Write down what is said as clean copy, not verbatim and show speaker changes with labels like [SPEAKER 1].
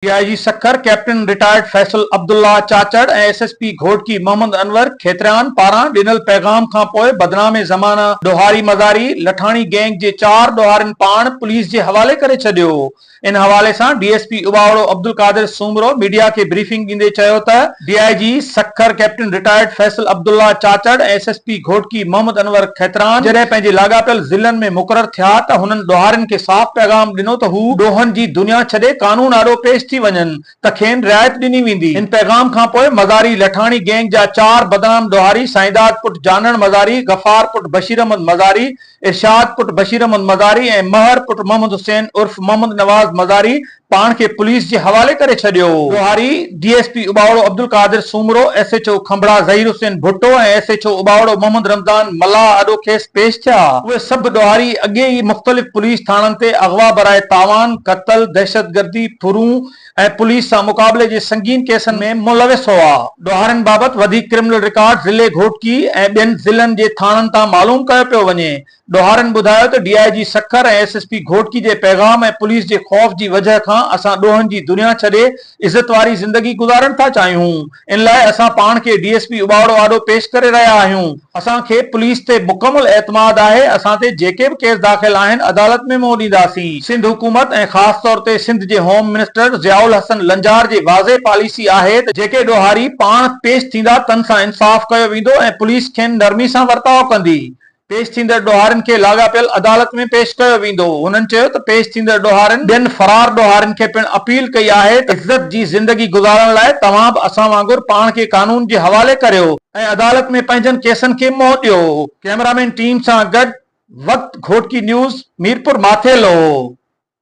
[SPEAKER 1] D I G Sukkur captain retired Faisal Abdullah Chachar ۽ S S P Ghotki Muhammad Anwar Khetran پاران ڏنل پيغام کانپوء بدنام زمانه ڏوهاري مزاري لٺاڻي گينگ جي چار ڏوهارين پاڻ پوليس جي حوالي ڪري ڇڏيو. ان حوالي سان D S P Ubauro Abdulqadir Soomro media کي بريفنگ ڏيندي چيو ته D I G Sukkur captain retired Faisal Abdullah Chachar ۽ S S P Ghotki Muhammad Anwar Khetran جڏهن پنهنجي لاڳاپيل ضلعن ۾ مقرر ٿيا ته هنن ڏوهارين کي صاف پيغام ڏنو ته هو ڏوهن جي دنيا ڇڏي قانون آڏو پيش ٿي وڃن ته کين رعايت ڏني ويندي. ان پيغام کانپوء مزاري لٺاڻي گينگ جا چار بدنام ڏوهاري سائينداد پٽ جانڻ مزاري، غفار پٽ بشير احمد مزاري، ارشاد پٽ بشير احمد مزاري ۽ مهر پٽ محمد حسين عرف محمد نواز مزاري پاڻ کي پوليس جي حوالي ڪري ڇڏيو. ڏوهاري D S P Ubauro Abdulqadir Soomro, S H O Khambra Zaheer Hussain Bhutto ۽ S H O Ubauro Muhammad Ramzan Mallah آڏو کيس پيش ٿيا. اهي سڀ ڏوهاري اڳي ئي مختلف پوليس ٿاڻن تي اغوا براء تاوان، قتل، دهشتگردي، ڦرون ۽ پوليس سان مقابلي جي سنگين ڪيسن ۾ ملوث هئا. ڏوهارين بابت وڌيڪ ڪرمنل رڪارڊ ضلعي گهوٽڪي ۽ ٻين ضلعن جي ٿاڻن تان معلوم ڪيو پيو وڃي. ڏوهارين ٻڌايو ته D I G Sukkur ۽ S S P Ghotki جي پيغام ۽ پوليس جي خوف جي وجهه کان اسان ڏوهن جي دنيا ڇڏي عزت واري زندگي گذارڻ ٿا چاهيون ان لاء اسان پاڻ کي ڊي ايس پي اٻاوڙو آڏو پيش ڪري رهيا آهيون. اسان کي پوليس تي مڪمل اعتماد آهي، اسان تي جيڪي به ڪيس داخل آهن عدالت ۾ منهن ڏينداسين. سنڌ حڪومت ۽ خاص طور تي سنڌ جي هوم منسٽر ضياء الحسن لنجار جي واضح پاليسي آهي ته جيڪي ڏوهاري پاڻ پيش ٿيندا تن سان انصاف ڪيو ويندو ۽ پوليس کين نرمي سان ورتاء ڪندي. پيش ٿيندڙ ڏوهارين کي لاڳاپيل عدالت ۾ پيش ڪيو ويندو. هنن چيو ته پيش ٿيندڙ ڏوهارين ٻين فرار ڏوهارين کي پڻ اپيل ڪئي آهي ته عزت جي زندگي گذارڻ لاء توهان به اسان وانگر پاڻ کي قانون جي حوالي ڪريو ۽ عدالت ۾ پنهنجن ڪيسن کي منهن ڏيو. ڪئميرامين ٽيم سان گڏ وقت گهوٽڪي نيوز ميرپور ماٿيلو.